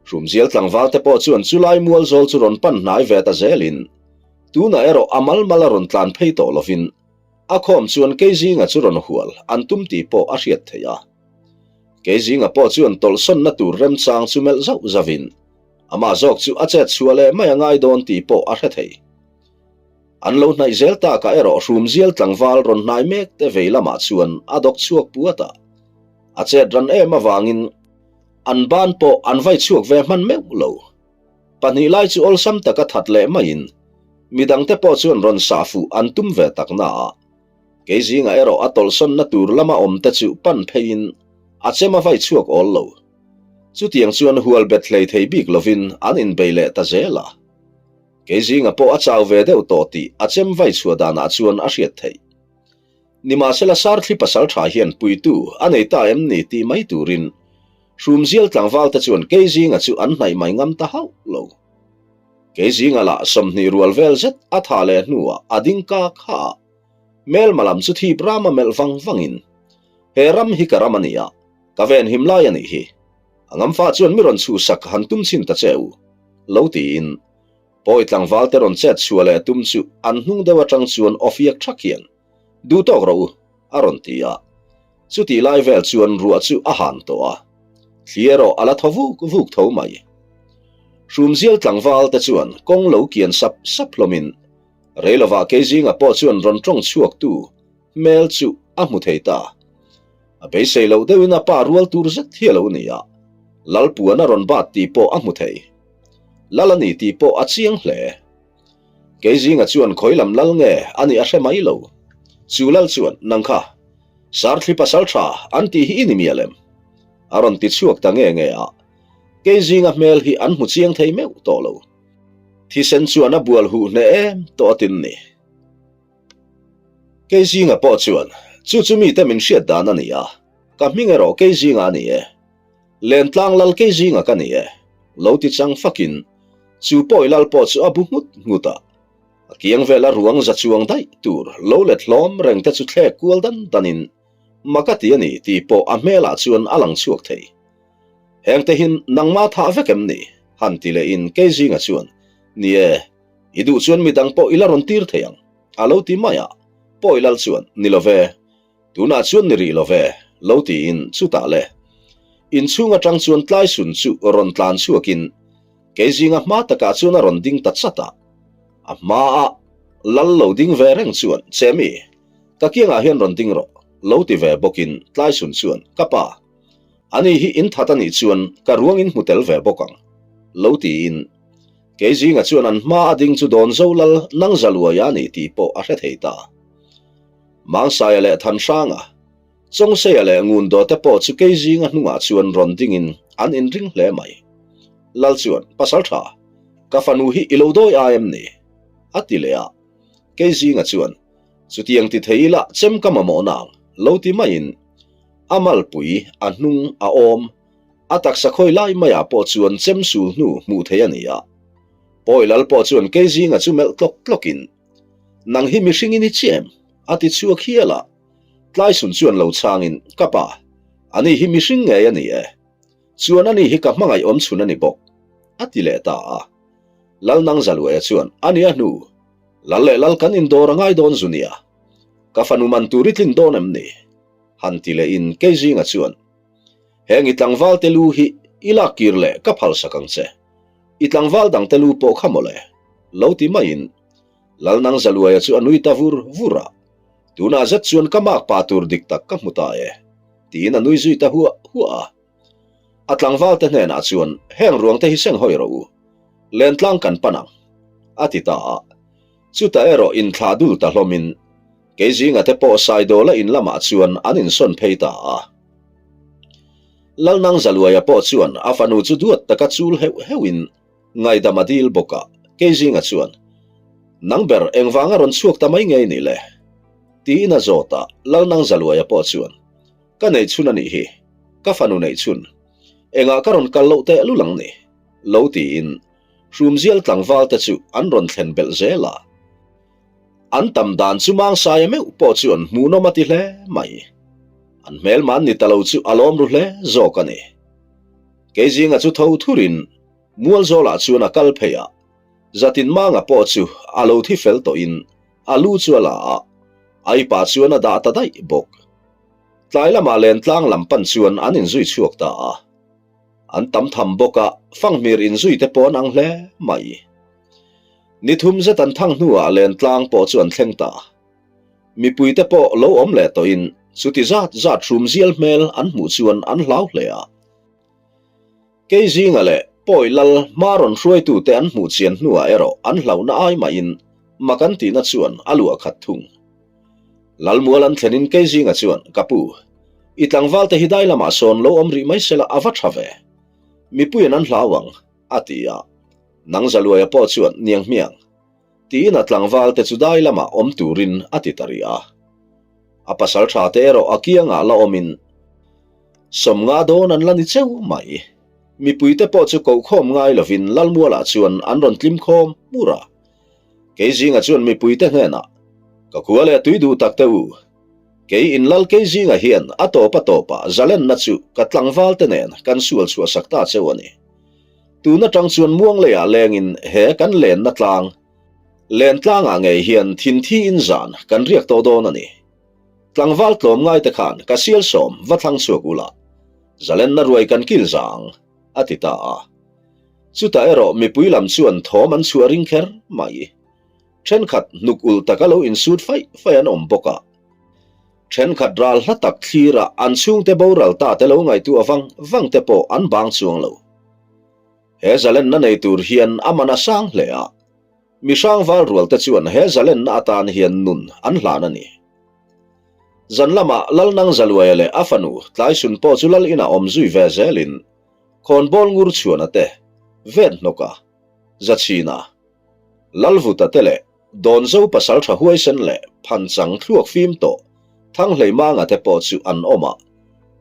Hrumzial tlangval te pawh chuan chulai mualzawl chu rawn pan hnai ve ta zelin tunah erawh a mal mal a rawn tlan phei tawh lovin a khawm chuan Keizinga chu rawn hual an tum tih pawh a hriat theih a. Keizinga pawh chuan tawlhsawnna tur remchang chu melh zauh zauhin amah zawk chu a chet chhuah leh mai a ngai dawn tih pawh a hre thei. An lo hnaih zel takah erawh hrumzial tlangval rawn hnai mek te vei lamah chuan a dawk chhuak puat a. A chet ran em avangin an ban pawh an vai chhuak ve hman meuh lo. Pahnih lai chu awlsam taka that leh maiin midangte pawh chuan rawn sah fuh an tum ve tak na a. Kei zingah erawh a tawlhsawnna tur lama awmte chu pan pheiin a chem a vai chhuak awl lo. Chutiang chuan hual bet hlei thei bik lovin an inbei leh ta zel a. Kei zingah pawh a chau ve deuh tawh tih a chem vai chhuah danah chuan a hriat theih. Nimahsela Sarthli pasaltha hian puitu a nei ta em ni tih mai turin Hrumzial tlangvalte chuan kei zinga chu an hnaih mai ngam ta hauh lo. Kei zinga lah 20 rual vel zet a tha leh hnuah a ding ka kha a, hmelma lam chu thip rama melh vang vangin, He ram hi ka ram a ni a, ka venhim lai a nih hi. A ngamfa chuan mi rawn chhuhsak han tum chhin ta che u, lo tiin Pawi tlangvalte rawn chet chhuah leh tum chu an hnung deuh atang chuan aw fiak thak hian, Duh tawk rawh u, a rawn ti a. Chutih lai vel chuan ruah chu a han tawh a, thli erawh a la thaw vuk vuk tho mai. Hrumzial tlangvalte chuan kawng lo kian sap sap hlawmin Reilovah Keizinga pawh chuan rawn tawng chhuaktu hmel chu a hmu thei ta. A beisei loh deuhin a pa rual tur zet hi a lo ni a, Lalpuan a rawn bat tih pawh a hmu thei. Lal a ni tih pawh a chiang hle. Keizinga chuan khawi lam lal nge a nih a hre mai lo. Chu lal chuan, Nang kha, Sarthli pasal tha an tih hi i ni mial em? A rawn ti chhuak ta nge nge a. Keizinga hmel hi an hmu chiang thei meuh tawh lo. Thisen chuan a bual huh hneh em tawh a tin ni. Keizinga pawh chuan, Chu chu mite min hriat dan a ni a, ka hming erawh Keizinga a ni e. Lentlang lal Keizinga ka ni e, lo ti chang fakin chu pawi lal pawh chu a bu nghut nghut a. A kiang vela ruang za chuang daih tur lo let hlawm reng te chu thlek kual dan danin mak a ti a ni tih pawh a hmelah chuan a lang chhuak thei. Heng te hin nangmah thah vek em ni? han ti lehin Keizinga chuan, Ni e, i duh chuan midang pawh i la rawn tir thei ang, a lo ti mai a. Pawi lal chuan, Ni lo ve, Tunah chuan ni rih lo ve, lo tiin chutah le. Inchhung atang chuan Tlaisun chu rawn tlan chhuakin Keizinga hma takah chuan a rawn ding ta chat a. A hmaa lal lo ding ve reng chuan, Chemi, ka kiangah hian rawn ding rawh, lo ti ve bawkin Tlaisun chuan, Ka pa, ani hi in that a nih chuan ka ruang in hmu tel ve bawk ang, lo tiin Keizinga chuan an hma a ding chu Dawnzo lal nang zaluaia a ni tih pawh a hre thei ta. Mangsaia leh Thanhranga, Chawngseia leh Ngundawte pawh chu Keizinga hnungah chuan rawn dingin an inring hle mai. Lal chuan, Pasaltha, ka fanu hi i lo dawi ai em ni? a ti leh a. Keizinga chuan, Chutiang ti thei ila chem ka mamawh nang, lo ti maiin a malpui a hnung a awm, a taksa khawi lai maiah pawh chuan chem sul hnu hmuh theih a ni a. Pawi Lal pawh chuan Keizinga chu melh tlawk tlawkin, Nang hi mihring i ni chiah em? a ti chhuak hial a. Tlaisun chuan lo chhangin, Ka pa, ani hi mihring ngei a ni e. Chuan ani hi ka hmangaih awm chhun a ni bawk, a ti leh ta a. Lalnang Zaluaia chuan, A ni a hnu, Lal leh Lal kan indawr a ngai dawn zu nia. Ka fanu man tur i tlin dawn em ni? Han ti lehin Keizinga chuan, Heng i tlangvalte lu hi i lak kir leh ka phalsak ang che. I tlangval dangte lu pawh kha mawle, lo ti maiin Lalnang Zaluaia chu a nui ta vur vur a. Tunah zet chuan ka mak pa tur dik tak ka hmu ta e, tiin a nui zui ta huah huah a. A tlangvalte hnenah chuan, Heng ruangte hi seng hawi rawh u, lentlang kan pan ang, a ti ta a. Chutah erawh inthlah dul ta hlawmin Keizinga te pawh Saidawla in lamah chuan an insawn phei ta a. Lalnang Zaluaia pawh chuan a fanu chu duat taka chul heuh heuhin ngaidam a dil bawk a, Keizinga chuan, Nang ber engvanga rawn chhuak ta mai ngei ni le? tiin a zawt a, Lalnang Zaluaia pawh chuan, Ka neih chhun a nih hi, ka fanu neih chhun, engah ka rawn kal loh tehlul ang ni? lo tiin Hrumzial tlangvalte chu an rawn thlen belh zel a. An tam dan chu Mangsaia meuh pawh chuan hmuhnawm a ti hle mai. An hmelman ni ta lo chu a lawm ru hle zawk a ni. Keizinga chu tho thurin Mualzawlah chuan a kal phei a, Zatin Manga pawh chu a lo thi fel tawhin a lu chu a la a, Aipa chuan a dah ta daih bawk. Tlai lamah Lentlang lam pan chuan an inzui chhuak ta a. An tam tham bawk a, fanghmir inzui te pawh an ang hle mai. Ni thum zet an thang hnuah lentlang pawh chu an thleng ta. Mipuite pawh lo awm leh tawhin chuti zat zat hrum zial hmel an hmuh chuan an hlau hle a. Keizinga leh Pawi Lal hma rawn hruaitute an hmuh chian hnuah erawh an hlauhna ai mahin mak an tihna chuan a luah khat thung. Lalmual an thlenin Keizinga chuan, Ka pu, i tlangvalte hi dai lamah sawn lo awm rih mai sela a va tha ve. Mipuiin an hlau ang, a ti a. Nang Zaluaia pawh chuan niang hmiang, tiin a tlangval te chu dai lamah awm turin a ti ta rih a. A pasal tha te erawh a kiangah la awmin sawmnga dawn an la ni cheu mai. Mipuite pawh chu kohkhawm ngai lovin Lalmualah chuan an rawn tlim khawm hmur a. Keizinga chuan mipuite hnenah, Ka khua leh tui duh tak te u, kei in Lal Keizinga hian a tawp a tawpah zalenna chu ka tlangval te nen kan sual chhuahsak ta cheu a ni. Tun atang chuan muang leiah lengin he kan lenna tlang, len tlangah ngei hian thinthi in zan kan riak tawh dawn a ni. Tlangval tlawm ngaite khan ka sial sawm va thlang chhuak ula, zalenna ruai kan kil za ang, a ti ta a. Chutah erawh mipui lam chuan thawm an chhuah ring kher mai. Thenkhat hnuk ulh taka lo insut faih faih an awm bawk a. Thenkhat ral hla tak thlira an chhungte boral ta te lo ngaihtuah vang vang te pawh an bang chuang lo. He zalenna nei tur hian a man a sang hle a, mi hrangval rual te chuan he zalenna atan hian nun an hlan a ni. Zan lamah Lalnang Zaluaia leh a fanu Tlaisun pawh chu lal inah awm zui ve zelin Khawnbawl ngur chhuana te, Vethnawka, Zachhina, Lalvuta te leh Dawnzo pasaltha huaisen leh phanchang thluak fim tawh Thanghlei Manga te pawh chu an awm a.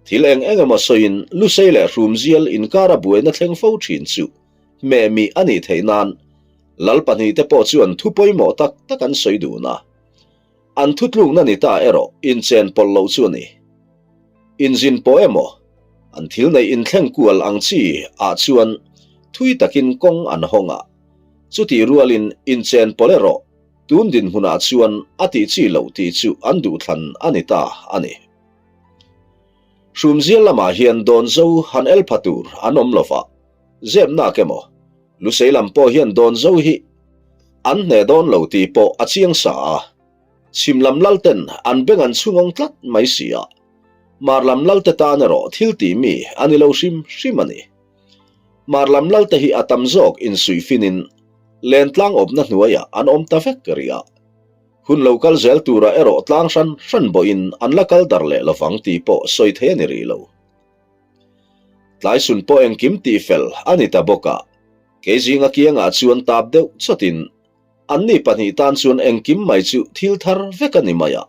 Thil eng eng emaw sawiin Lusei leh Hrumzial inkara buaina thleng fo thin chu hmehmih a nih theih nan Lal pahnihte pawh chuan thu pawimawh tak tak an sawi dun a. An thutlukna ni ta erawh inchen pawlh loh chu a ni. Inzin pawh emaw, an thil neih inthleng kual ang chi ah chuan thui takin kawng an hawng a. Chutih rualin inchen pawlh erawh tun dinhmunah chuan a tih chi loh tih chu an duhthlan a ni ta a ni. Hrumzial lamah hian Dawnzo han el pha tur an awm lova, zepnak emaw, Lusei lam pawh hian Dawnzo hi an hneh dawn lo tih pawh a chiang sa a. Chhim lam lalten an beng an chhungawng tlat mai si a, Mar lam lalte tan erawh thil tih mi a ni lo hrim hrim a ni. Mar lam lalte hi a tam zawk insuihfinin lentlang awpna hnuaiah an awm ta vek rih a. Hun lo kal zel turah erawh tlang hran hran bawhin an la kal dar leh lovang tih pawh sawi thei a ni rih lo. Tlaisun pawh engkim tih fel a ni ta bawk a, keizinga kiangah chuan tap deuh chawtin Anni pahnih tan chuan engkim mai chu thil thar vek a ni mai a.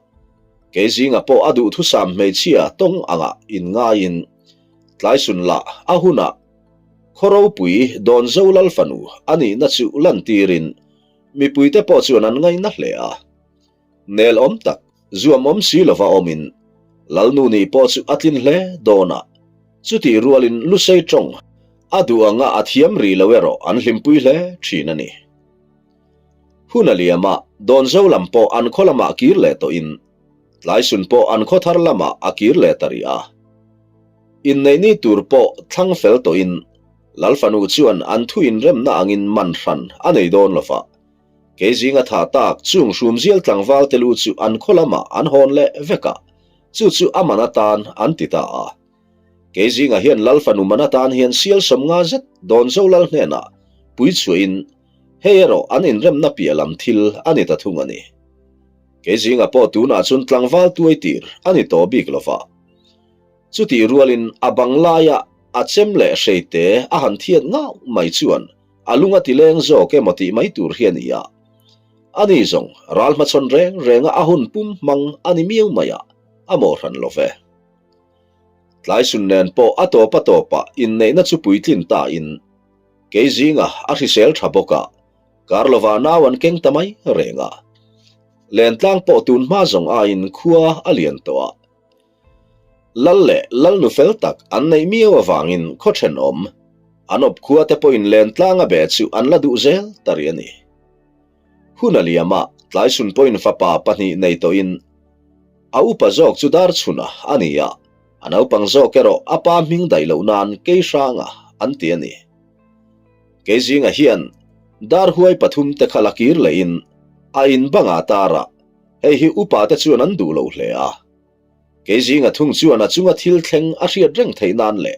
Keizinga pawh a duhthusam hmeichhia tawng angah inngaiin Tlaisun lah a hunah khaw ropui Dawnzo Lal fanu a nihna chu lantirin mipuite pawh chuan an ngaina hle a. Nel awm tak, zuam awm si lova awmin Lalnu nih pawh chu a tlin hle dawn a, chutih rualin Lusei tawng a duh anga a thiam rih lo erawh an hlimpui hle thin a ni. Hun a liam a, Dawnzo lam pawh an khaw lamah kir leh tawhin. Tlaisun pawh an khaw thar lamah a kir leh ta rih a. Inneih ni tur pawh thlang fel tawhin Lalfanu chuan an thu inremna angin man hran a nei dawn lo va. Kei zinga tha tak chung hrumzial tlangval te lu chu an khaw lamah an hawn leh vek a, chu chu a man atan an ti ta a. Kei zinga hian Lalfanu man atan hian sial 50 zet Dawnzo Lal hnenah pui chhuahin hei erawh an inremna piah lam thil a ni ta thung a ni. Kei zinga pawh tunah chuan tlangval tuai tir a ni tawh bik lo va. Chutih rualin a bang laia a chem leh hreite a han thiat ngau mai chuan a lung a ti leng zawk emaw tih mai tur hi a ni a. Ani zawng ral hmachhawn reng renga a hun pum hmang a ni miau mai a, a mawh hran lo ve. Tlaisun nen pawh a tawp a tawpah inneihna chu puitlin ta in kei zinga a hrisel tha bawk a, kar lova nau an keng ta mai reng a. Lentlang pawh tun hma zawng aiin khua a lian tawh a. Lal leh Lalnu fel tak an neih miau avangin khaw thenawm an awp khua te pawhin lentlanga be chu an la duh zel ta rih a ni. Hun a liam a, Tlaisun pawhin fapa pahnih nei tawhin a upa zawk chu Darchhuna a ni a, a naupang zawk erawh a pa hming daih loh nan Keihranga an ti a ni. Keizinga hian Darhuai pathum te kha la kir lehin a in bangah tar a, Hei hi upa te chuan an duh lo hle a. Kei zinga thung chuan a chunga thil thleng a hriat reng theih nan leh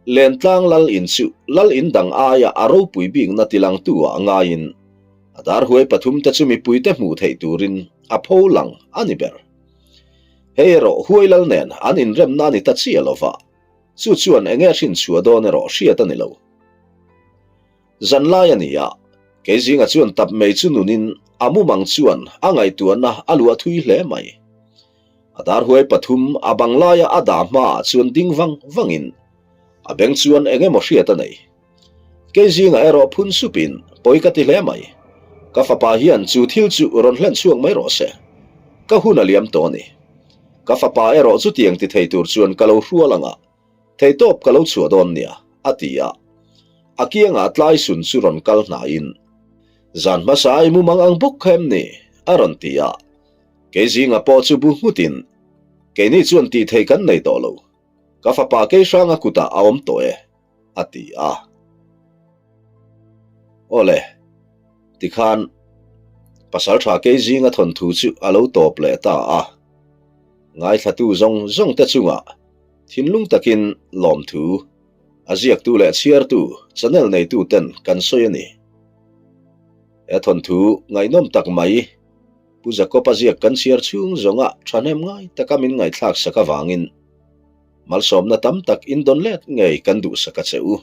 Lentlang lal in chu lal in dang aia a ropui bikna tilangtu ah ngaiin a darhuai pathum te chu mipui te hmuh theih turin a pho lang a ni ber. Hei erawh huai lal nen an inremna a ni ta chiah lova, chu chuan enge a hrinchhuah dawn erawh hriat a ni lo. Zanlai a ni a, kei zinga chuan tap mai chu nunin a mumang chuan a ngaihtuahna a luah thui hle mai. A darhuai pathum a bang laia a dah hmaah chuan ding vang vangin a beng chuan eng emaw hriat a nei. Kei zinga erawh phun supin pawi ka ti hle mai. Ka fapa hian chu thil chu rawn hlen chhuak mai rawh se. Ka hun a liam tawh a ni. Ka fapa erawh chutiang ti thei tur chuan ka lo hrual ang a. Theitawp ka lo chhuah dawn nia, a ti a. A kiangah tlaisun chu rawn kal hnaiin, Zan hmasa i mumang ang bawk kha em ni? a rawn ti a. Kei zinga pawh chu bu nghutin, Keini chuan tih thei kan nei tawh lo. Ka fapa Keihranga kutah a awm tawh e, a ti a. Awle, tikhan Pasalṭha Kei zinga thawnthu chu a lo tawp leh ta a. Ngaithlatu zawng zawngte chungah Thinlung takin lawmthu, a ziaktu leh chhiartu, channel neitu ten kan sawi a ni. He thawnthu ngaihnawm tak mai Pu Jacob-a ziak kan chhiar chhung zawnga thahnem ngai taka min ngaihthlak sak avangin malsawmna tam tak in dawn let ngei kan duhsak a che u.